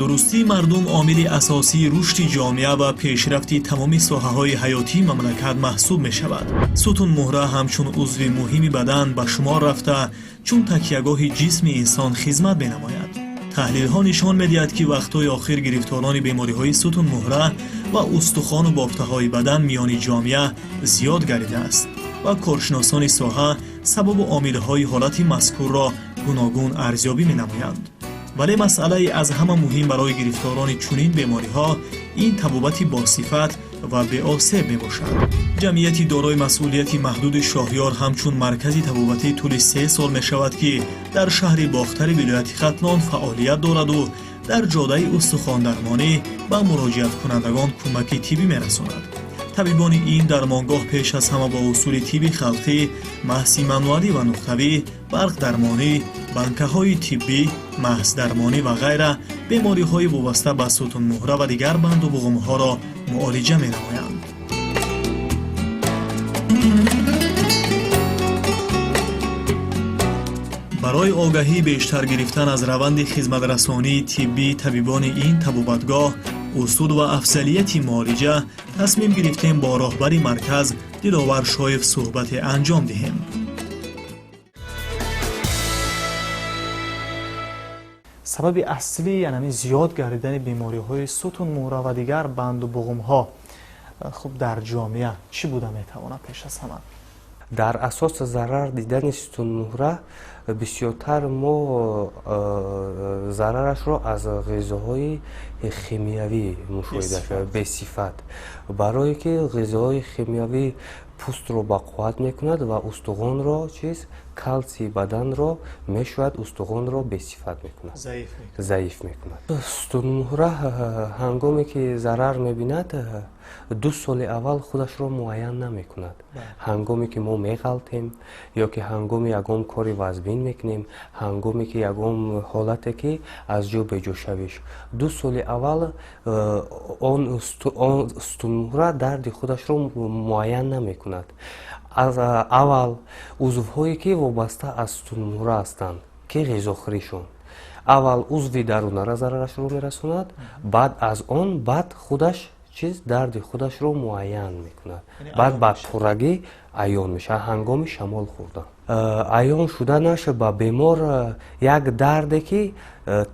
Тандурустии мардум омили асосии рушди ҷомеа ва пешрафти тамоми соҳаҳои ҳаётии мамлакат маҳсуб мешавад. Сутунмуҳра ҳамчун узви муҳими бадан ба шумор рафта, чун такягоҳи ҷисми инсон хизмат менамояд. Таҳлилҳо нишон медиҳад, ки вақтҳои охир гирифторони бемориҳои сутунмуҳра ва устухону бофтаҳои бадан миёни ҷомеа зиёд гардидааст ва коршиносони соҳа сабабу омилҳои ҳолати мазкурро гуногун арзёбӣ менамоянд. Вале масъалаи аз ҳама муҳим барои гирифторони чунин бемориҳо ин табобати босифат ва беосеб мебошад. Ҷамъияти дорои масъулияти маҳдуди «Шоҳёр» ҳамчун маркази табобатӣ тӯли 3 сол мешавад, ки дар шаҳри Бохтари вилояти Хатлон фаъолият дораду дар ҷодаи устухондармонӣ ба муроҷиаткунандагон кӯмаки тиббӣ мерасонад. Табибони ин дармонгоҳ пеш аз ҳама бо усули тибби халқӣ, масҳи мануалӣ ва нуқтавӣ, барқдармонӣ, банкаҳои тиббӣ, маҳздармонӣ ва ғайра бемориҳои вобаста ба сутунмуҳра ва дигар банду буғумҳоро муолиҷа менамоянд. Барои огаҳӣ бештар гирифтан аз раванди хизматрасонии тиббии табибони ин табобатгоҳ, усул ва афзалияти муолиҷа тасмим гирифтем бо роҳбари марказ Диловар Шоев суҳбате анҷом диҳем. Сабаби аслии янами зиёд гардидани бемориҳои сутунмуҳра ва дигар банду буғумҳо, хуб, дар ҷомеа чӣ буда метавонад пеш аз ҳама? Дар асос зарар дидани сутунмуҳра бисёртар мо зарарашро аз ғизоҳои химиявӣ мушоҳида шуда, бесифат, барое ки ғизоҳои химиявӣ пӯстро бақувват мекунад ва устухонро, чиз, калсии баданро мешӯяд, устухонро бесифат мекунад, заиф мекунад. Сутунмуҳра ҳангоме ки зарар мебинад, 2 соли аввал худашро муайян намекунад. Ҳангоме ки мо меғалтем ё ки ҳангоми ягон кори вазбин мекунем, ҳангоме ки ягон ҳолате ки аз ҷо беҷошавиш, 2 соли аввал он сутунмуҳра дарди худашро муайян намекунад. Аз аввал узвҳое ки вобаста аз сутунмуҳра ҳастанд, ки ғизохӯришон, аввал узви дарунара зарарашро мерасонад, баъд аз он баъд худаш, чиз, дарди худашро муайян мекунад, баъд ба пуррагӣ аён мешавад. Ҳангоми шамол хӯрдан аён шуданаш ба бемор як дарде ки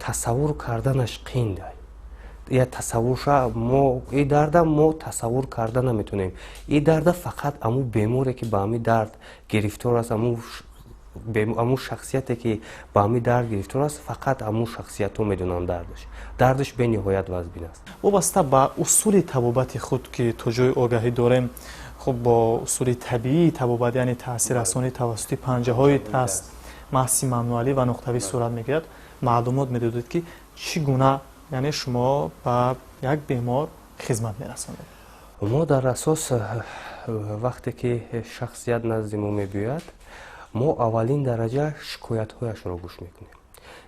тасаввур карданаш қинд, я тасаввурша мо и дарда мо тасаввур карда наметонем. И дарда фақат аму беморе ки ба ҳами дард гирифтор аст, аму шахсияте ки ба ҳами дард гирифтор аст, фақат аму шахсиятҳо медонанд дардаш. Дардаш бениҳоят вазбин аст. Вобаста ба усули табобати худ, ки то ҷои огаҳӣ дорем, хуб, бо усули табиии табобат, яъне таъсиррасонӣ тавассути панҷаҳои даст, масҳи мануалӣ ва нуқтавӣ сурат мегирад, маълумот медодед, ки чӣ гуна, яъне, шумо ба як бемор хизмат мерасонед? Мо дар асос вақте ки шахсият назди мо мебиёяд, мо аввалин дараҷа шикоятҳояшро гӯш мекунем,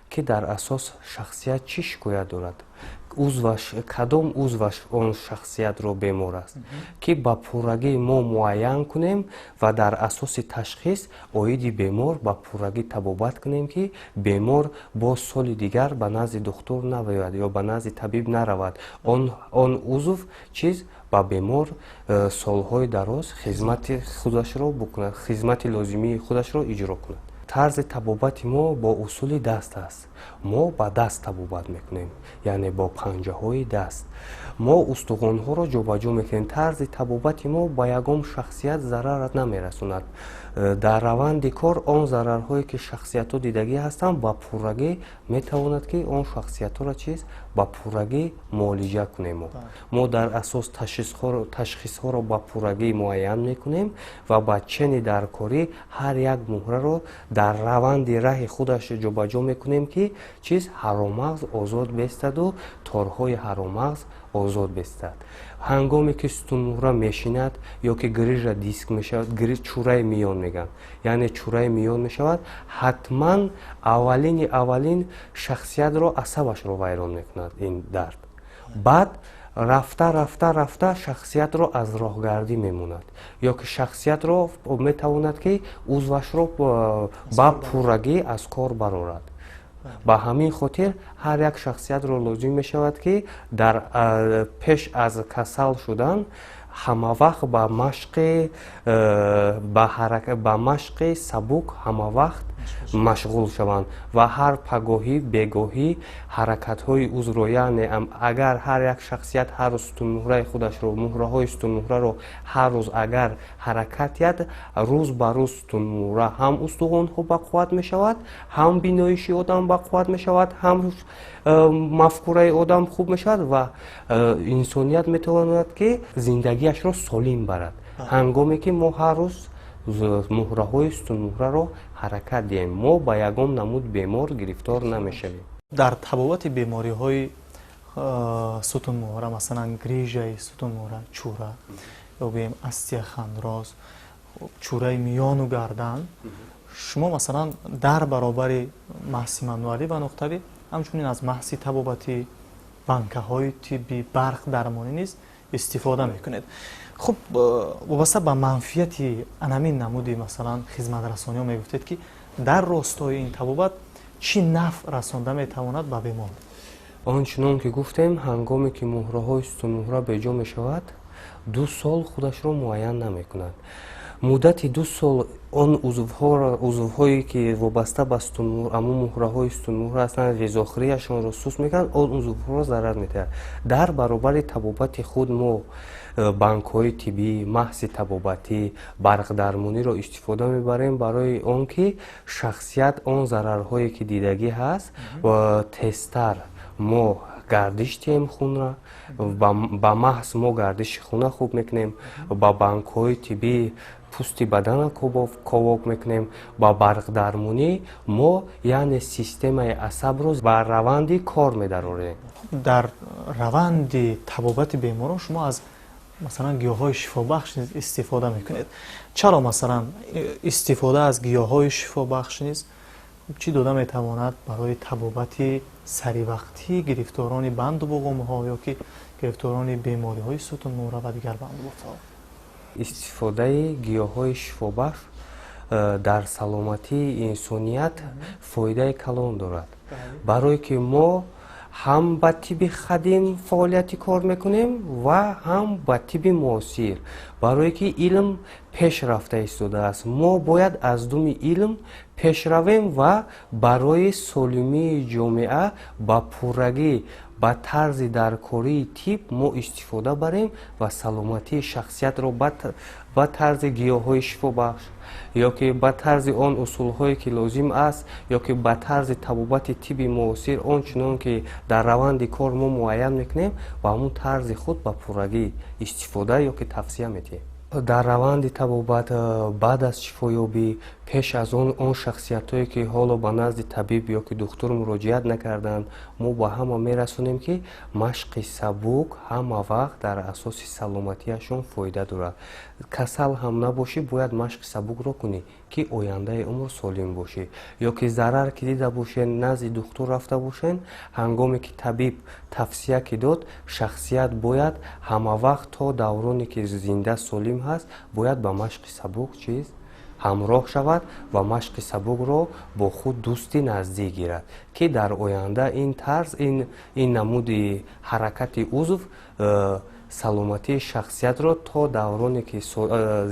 ки дар асос шахсият чӣ шикоят дорад, узваш, кадом узваш он шахсиятро бемор аст, ки ба пуррагӣ мо муайян кунем ва дар асоси ташхис оиди бемор ба пуррагӣ табобат кунем, ки бемор боз соли дигар ба назди духтур наояд ё ба назди табиб наравад. Он узв, чиз, ба бемор солҳои дароз хизмати худашро бикунад, хизмати лозимии худашро иҷро кунад. Тарзи табобати мо бо усули даст аст. Мо ба даст табобат мекунем, яъне бо панҷаҳои даст мо устухонҳоро ҷобаҷо мекунем. Тарзи табобати мо ба ягон шахсият зарар намерасонад. Дар раванди кор он зарарҳое ки шахсиятҳо дидагӣ ҳастанд, ба пуррагӣ метавонад, ки он шахсиятҳоро, чиз, ба пуррагӣ муолиҷа кунем. Мо дар асос ташхисҳоро ба пуррагӣ муайян мекунем ва ба чени даркорӣ ҳар як муҳраро дар раванди раҳи худаш ҷобаҷо мекунем, ки, чиз, ҳароммағз озод бестаду торҳои ҳароммағз озод бестад. Ҳангоме ки сутунмуҳра мешинад ё ки грыжа диск мешавад, чӯраи миён мегӯянд, яъне чӯраи миён мешавад, ҳатман аввалини аввалин шахсиятро асабашро вайрон мекунад ин дард. Баъд рафта, рафта, рафта шахсиятро аз роҳгардӣ мемонад ё ки шахсиятро метавонад, ки узвашро ба пуррагӣ аз кор барорад. Ба ҳамин хотир ҳар як шахсиятро лозим мешавад, ки дар пеш аз касал шудан ҳамавақт ба машқи сабук ҳамавақт машғул шаванд ва ҳар пагоҳӣ, бегоҳӣ ҳаракатҳои узвро, яъне агар ҳар як шахсият ҳар рӯз сутунмуҳраи худашро, муҳраҳои сутунмуҳраро ҳар рӯз агар ҳаракат диҳад, рӯз ба рӯз сутунмуҳра ҳам устухонҳо бақувват мешавад, ҳам биноиши одам бақувват мешавад, ҳам мафкураи одам хуб мешавад ва инсоният метавонад, ки зиндагиашро солим барад. Ҳангоме ки мо ҳар рӯз муҳраҳои сутунмуҳраро ҳаракат диҳем, мо ба ягон намуд бемор гирифтор намешавем. Дар табобати бемориҳои сутунмуҳра, масалан, грижаи сутунмуҳра, чӯра ё гӯем остеохондроз, чӯраи миёну гардан, шумо, масалан, дар баробари маҳси мануалӣ ва нуқтавӣ, ҳамчунин аз маҳси табобатӣ, банкаҳои тиббӣ, барқ дармонӣ низ истифода мекунед. Хуб, вобаста ба манфиати анамин намуди, масалан, хизматрасониҳо мегуфтед, ки дар ростои ин табобат чӣ нафъ расонда метавонад ба бемор? Он чунон ки гуфтем, ҳангоме ки муҳраҳои сутунмуҳра беҷо мешавад, 2 сол худашро муайян намекунад. Муддати 2 сол он узвҳое ки вобаста ба амун муҳраҳои сутунмуҳра ҳастанд, ғизохӯрияшонро суст мекунад, он узвҳоро зарар медиҳад. Дар баробари табобати худ мо банкҳои тиббӣ, маҳси табобатӣ, барқдармониро истифода мебарем, барои он ки шахсият он зарарҳое ки дидагӣ ҳаст, тезтар мо гардиш диҳем хунра. Ба маҳз мо гардиши хуна хуб мекунем, ба банкҳои тиббӣ пӯсти баданро ковок мекунем, ба барқдармонӣ мо, яъне, системаи асабро ба раванди кор медарорем. Дар раванди табобати беморон шумо аз, масалан, гиёҳҳои шифобахш низ истифода мекунед. Чаро, масалан, истифода аз гиёҳҳои шифобахш низ чӣ дода метавонад барои табобати саривақтии гирифторони банду буғумҳо ё ки гирифторони бемориҳои сутунмуҳра ва дигар банду бофтаҳо? Истифодаи гиёҳҳои шифобахш дар саломатии инсоният фоидаи калон дорад, барое ки мо ҳам ба тибби қадим фаъолияти кор мекунем ва ҳам ба тибби муосир, барое ки илм пеш рафта истодааст. Мо бояд аз думи илм пеш равем ва барои солимии ҷомеа ба пуррагӣ ба тарзи даркории тиб мо истифода барем ва саломатии шахсиятро ба тарзи гиёҳҳои шифобахш ё ки ба тарзи он усулҳое ки лозим аст, ё ки ба тарзи табобати тибби муосир, он чунон ки дар раванди кор мо муайян мекунем, ба ҳамун тарзи худ ба пуррагӣ истифода ё ки тавсия медиҳем. Дар раванди табобат, баъд аз шифоёбӣ, пеш аз он, он шахсиятҳое ки ҳоло ба назди табиб ё ки духтур муроҷиат накарданд, мо ба ҳама мерасонем, ки машқи сабук ҳама вақт дар асоси саломатиашон фоида дорад. Касал ҳам набошӣ, бояд машқи сабукро кунӣ, ки ояндаи умр солим бошӣ. Ё ки зарар ки дида бошен, назди духтур рафта бошен, ҳангоме ки табиб тавсия ки дод, шахсият бояд ҳамавақт то давроне ки зинда солим ҳаст, бояд ба машқи сабук чиз ҳамроҳ шавад ва машқи сабукро бо худ дӯсти наздик гирад, ки дар оянда ин тарз, ин намуди ҳаракати узв саломатии шахсиятро то давроне ки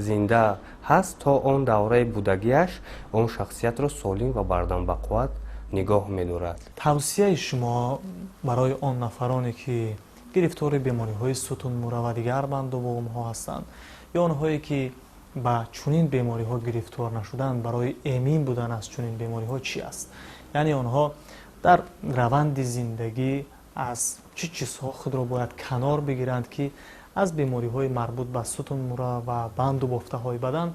зинда ҳаст, то он давраи будагиаш он шахсиятро солим ва бардамбақувват нигоҳ медорад. Тавсияи шумо барои он нафароне, ки гирифтори бемориҳои сутунмуҳра ва дигар банду буғумҳо ҳастанд ё онҳое ки ба чунин бемориҳо гирифтор нашуданд, барои эмин будан аз чунин бемориҳо чӣ аст? Яъне онҳо дар раванди зиндагӣ аз чӣ чизҳо худро бояд канор бигиранд, ки аз бемориҳои марбут ба сутунмуҳра ва банду бофтаҳои бадан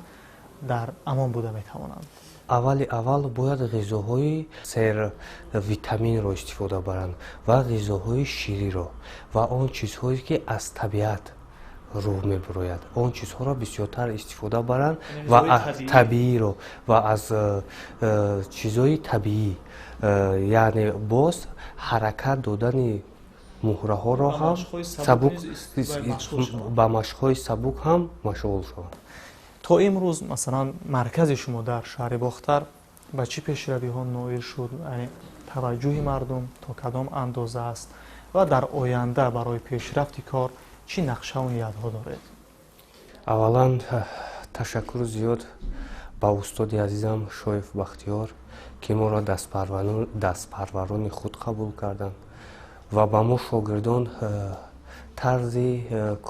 дар амон буда метавонанд? Аввали аввал бояд ғизоҳои сервитаминро истифода баранд ва ғизоҳои шириро ва он чизҳое ки аз табиат рӯ мебарояд, он чизҳоро бисёртар истифода баранд ва табииро ва аз чизҳои табиӣ, яъне боз ҳаракат додани муҳраҳоро ҳам сабук, ба машқҳои сабук ҳам машғул шаванд. То имрӯз, масалан, маркази шумо дар шаҳри Бохтар ба чӣ пешравиҳо ноил шуд? Яъне Таваҷҷӯҳи мардум то кадом андоза аст ва дар оянда барои пешрафти кор чӣ нақшаву ниятҳо доред? Аввалан, ташаккури зиёд ба устоди азизам Шоев Бахтиёр, ки моро дастпарварони худ қабул карданд ва ба мо шогирдон тарзи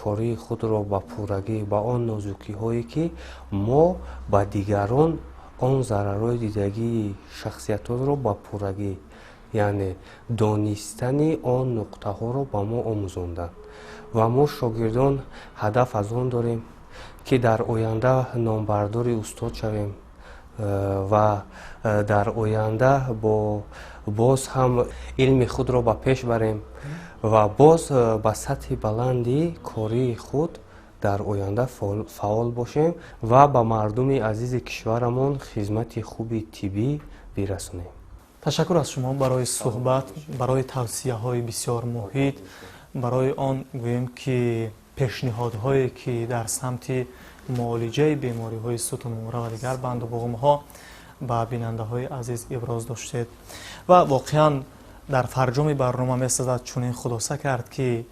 кории худро ба пуррагӣ, ба он нозукиҳое, ки мо ба дигарон он зарарҳои дидагии шахсиятонро ба пуррагӣ, яъне донистани он нуқтаҳоро ба мо омӯзонданд. Ва мо шогирдон ҳадаф аз он дорем, ки дар оянда номбардори устод шавем ва дар оянда бо боз ҳам илми худро ба пеш барем ва боз ба сатҳи баланди кории худ дар оянда фаъол бошем ва ба мардуми азизи кишварамон хизмати хуби тиббӣ бирасонем. Ташаккур аз шумо барои суҳбат, барои тавсияҳои бисёр муфид, барои он гӯем, ки пешниҳодҳое, ки дар самти муолиҷаи бемориҳои сутунмуҳра ва дигар банду буғумҳо ба бинандаҳои азиз иброз доштед. Ва воқеан дар фарҷоми барнома месазад чунин хулоса кард, ки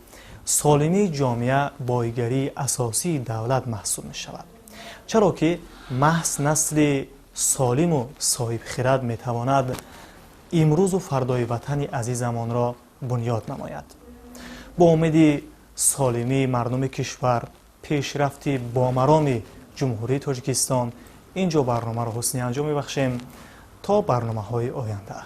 солимии ҷомеа бойгарии асосии давлат маҳсуб мешавад, чаро ки маҳз насли солиму соҳибхирад метавонад имрӯзу фардои ватани азизамонро бунёд намояд. Бо умеди солимии мардуми кишвар, пешрафти бомароми Ҷумҳурии Тоҷикистон, ин ҷо барномаро ҳусни анҷом мебахшем. То барномаҳои оянда.